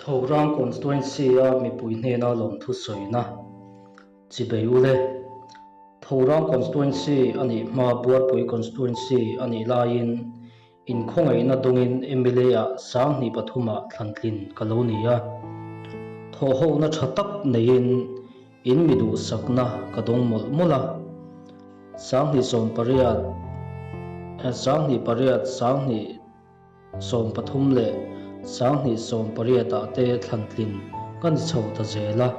Thorang Constituency-a mipui hnena lawmthu sawina chibei ule. Thorang Constituency a nih hma Buarpui Constituency a nih laiin Inkhawngaihna dawngin mla-ah 2003 ah thlantlin ka lo ni a. Thawhhohna tha tak neiin in mi duhsakna ka dawng mawlh mawlh a. 2018, 28, 2013 leh 2018 ah te thlantlin ka ni chho ta zel a.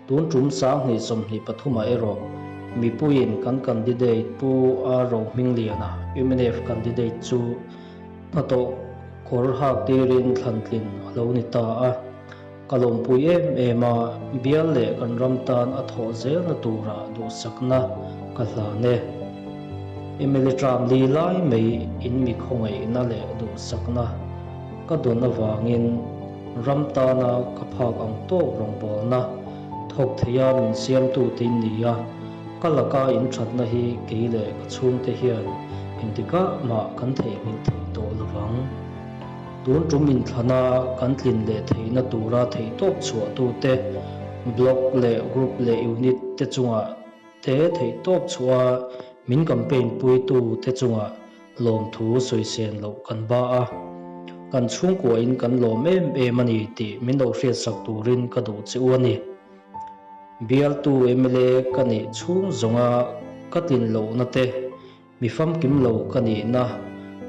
Tun tum 2023 ah erawh mipuiin kan candidate Pu R Rohmingliana, mnf candidate chu hnathawh kawr hak tirin thlantlin a lo ni ta a. Ka lawmpui em em a, bial leh kan ram tan a thawh zelna tura duhsakna ka hlan e. Mla tram li lai mai in mi khawngaihna leh duhsakna ka dawn avangin, Ram tana ka phak ang tawk rawngbawlna thawk theia min siamtu te in ni a, ka laka in thatna hi kei leh ka chhungte hian engtikah mah kan theihnghilh thei tawh lovang. Tun tum inthlana kan tlin leh theihna tura theihtawp chhuahtute, Block leh Group leh Unit te chungah te theihtawp chhuah a min campaign puitu te chungah Lawmthu sawisên loh kan ba a, kan chhungkuain kan lawm em em a ni tih min lo hriatsak turin ka duh che u a ni. Bialtu mla ka nih chhung zawnga ka tlin lohna te, mi famkim lo ka nihna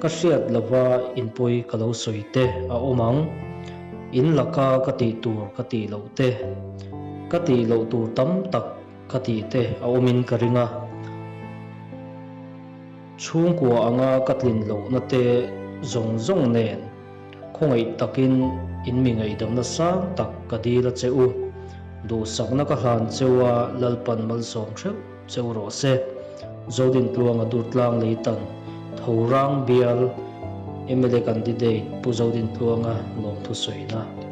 ka hriat lova inpawi ka lo sawi te a awm ang. In laka ka tih tur ka tih loh te, ka tih loh tur tam tak ka tih te a awmin ka ring a. Chhungkua anga ka tlin lohna te zawng zawng nen khawngaih takin in mi ngaihdamna sang tak ka dil a che u. Duhsakna ka hlan cheu a Lalpan malsawm hreuh cheu rawh se. Zodintluanga Durtlang Leitan Thorang Bial mla Candidate Pu Zodintluanga lawmthu sawina.